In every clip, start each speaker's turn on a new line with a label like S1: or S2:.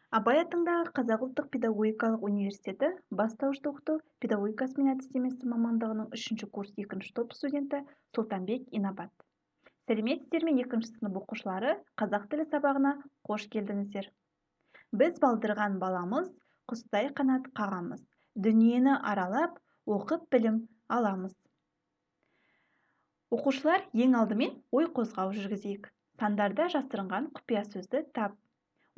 S1: Абай атындағы Қазақ ұлттық педагогикалық университеті бастауышты оқыту педагогикасы мен әдістемесі мамандығының 3-ші курс 2-ші топ студенті Сұлтанбек Инабат. Сәлеметсіздер ме, 2-ші сынып оқушылары, қазақ тілі сабағына қош келдіңіздер. Біз балдырған баламыз, құстай қанат қағамыз. Дүниені аралап, оқып білім аламыз. Оқушылар, ең алдымен ой қозғау жүргізейік. Сандарда жасырынған құпия сөзді тап.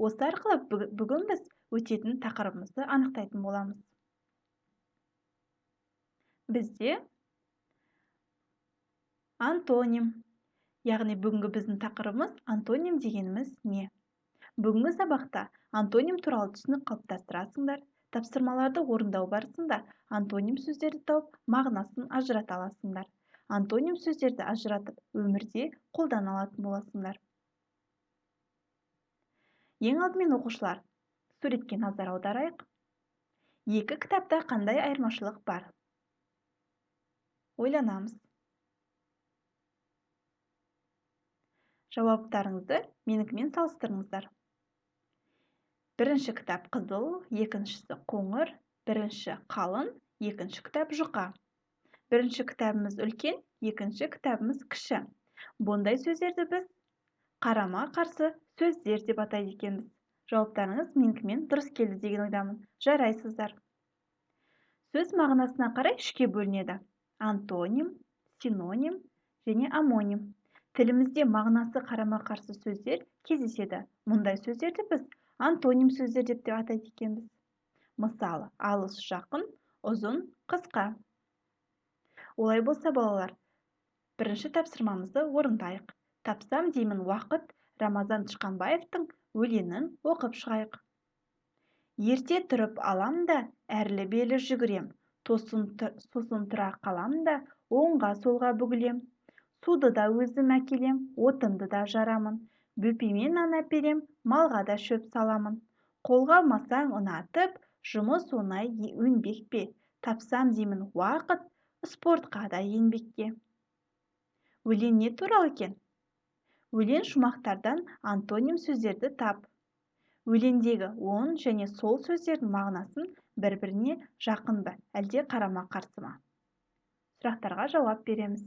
S1: Осы арқылы бүгін біз өтетін тақырыбымызды анықтайтын боламыз. Бізде антоним, яғни бүгінгі біздің тақырыбымыз антоним дегеніміз не? Бүгінгі сабақта антоним туралы түсінік қалыптастырасыңдар, тапсырмаларды орындау барысында антоним сөздерді тауып, мағынасын ажырата аласыңдар. Антоним сөздерді ажыратып, өмірде қолдана алатын боласыңдар. Ең алдымен оқушылар, суретке назар аударайық. Екі кітапта қандай айырмашылық бар? Ойланамыз. Жауаптарыңызды менікімен салыстырыңыздар. Бірінші кітап қызыл, екіншісі қоңыр, бірінші қалын, екінші кітап жұқа. Бірінші кітабымыз үлкен, екінші кітабымыз кіші. Бұндай сөздерді біз қарама-қарсы сөздер деп атайды екенбіз. Жауаптарыңыз менікімен дұрыс келді деген ойдамын. Жарайсыздар. Сөз мағынасына қарай үшке бөлінеді. Антоним, синоним және омоним. Тілімізде мағынасы қарама-қарсы сөздер кездеседі. Мұндай сөздерді біз антоним сөздер деп те атайды екенбіз. Мысалы, алыс жақын, ұзын қысқа. Олай болса, балалар, бірінші тапсырмамызды орындайық. Тапсам деймін уақыт Рамазан Тышқанбаевтың өлеңін оқып шығайық. Ерте тұрып алам да, әрлі-берлі жүгірем, сосын тұра қалам да, оңға солға бүгілем. Суды да өзім әкелем, отынды да жарамын. Бөпеме нан әперем, малға да шөп саламын. Қолға алмасаң ұнатып, жұмыс оңай еңбек пе? Тапсам деймін уақыт, спортқа да еңбекке. Өлең не туралы екен? Өлең шумақтардан антоним сөздерді тап. Өлеңдегі оң және сол сөздердің мағынасын бір-біріне жақын ба, әлде қарама-қарсы ма? Сұрақтарға жауап береміз.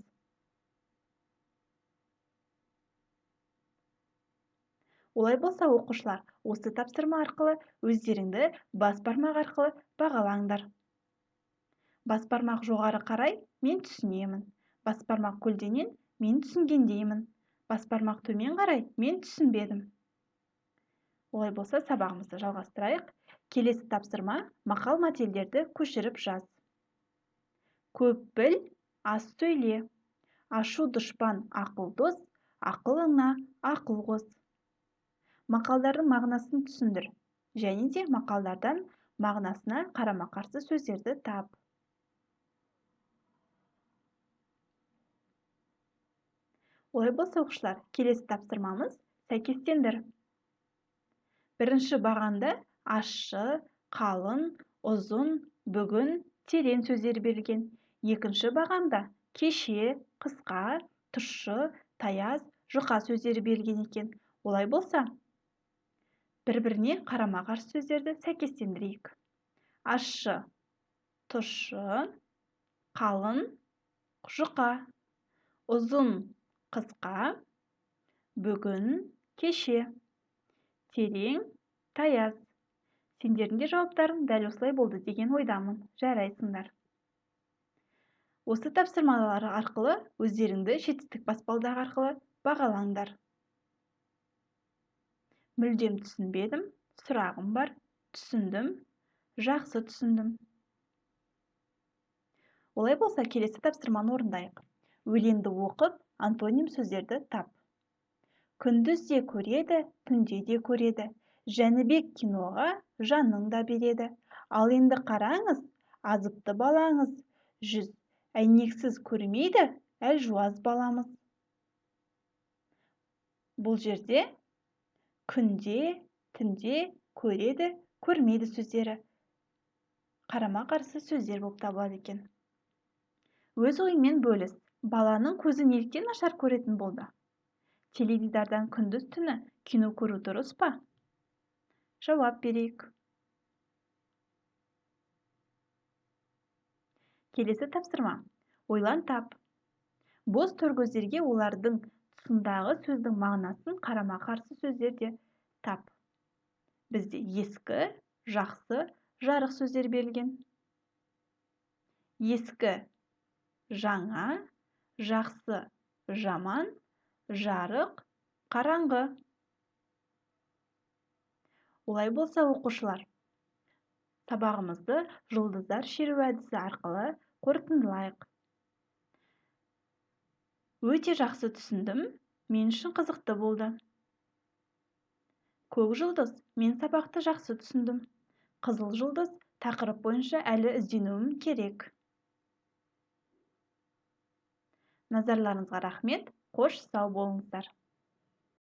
S1: Олай болса, оқушылар, осы тапсырма арқылы өздеріңді бас бармақ арқылы бағалаңдар. Бас бармақ жоғары қарай мен түсінемін. Бас бармақ көлденең мен түсінгендеймін. Бас бармақ төмен қарай мен түсінбедім. Олай болса, сабағымызды жалғастырайық. Келесі тапсырма мақал мәтелдерді көшіріп жаз. Көп біл, аз сөйле. Ашу дұшпан, ақыл дос, ақылыңа ақыл қос. Мақалдардың мағынасын түсіндір. Және де мақалдардан мағынасына қарама-қарсы сөздерді тап. Олай болса, оқушылар, келесі тапсырмамыз сәйкестендір. Бірінші бағанда ащы, қалын, ұзын, бүгін, терең сөздері берілген. Екінші бағанда кеше, қысқа, тұщы, таяз, жұқа сөздері берілген екен. Олай болса, бір-біріне қарама-қарсы сөздерді сәйкестендірейік. Ащы, тұщы, қалын, жұқа, ұзын, қысқа, бүгін, кеше, терең, таяз. Сендердің де жауаптарың дәл осылай болды деген ойдамын. Жарайсыңдар. Осы тапсырмалар арқылы өздеріңді жетістік баспалдағы арқылы бағалаңдар. Мүлдем түсінбедім, сұрағым бар, түсіндім, жақсы түсіндім. Олай болса, келесі тапсырманы орындайық. Өлеңді оқып, антоним сөздерді тап. Күндіз де көреді, түнде де көреді. Жәнібек киноға жанын да береді. Ал енді қараңыз, азыпты балаңыз. Жүз әйнексіз көрмейді, әлжуаз баламыз. Бұл жерде күнде, түнде, көреді, көрмейді сөздері қарама-қарсы сөздер болып табылады екен. Өз ойыңмен бөліс. Баланың көзі неліктен нашар көретін болды? Теледидардан күндіз түні кино көру дұрыс па? Жауап берейік. Келесі тапсырма. Ойлан тап. Бос торкөздерге олардың тұсындағы сөздің мағынасын қарама-қарсы сөздерде тап. Бізде ескі, жақсы, жарық сөздер берілген. Ескі, жаңа, жақсы, жаман, жарық, қараңғы. Олай болса, оқушылар, сабағымызды жұлдыздар шеруі әдісі арқылы қорытындылайық. Өте жақсы түсіндім, мен үшін қызықты болды. Көк жұлдыз, мен сабақты жақсы түсіндім. Қызыл жұлдыз, тақырып бойынша әлі ізденуім керек. Назарларыңызға рахмет, қош сау болыңыздар.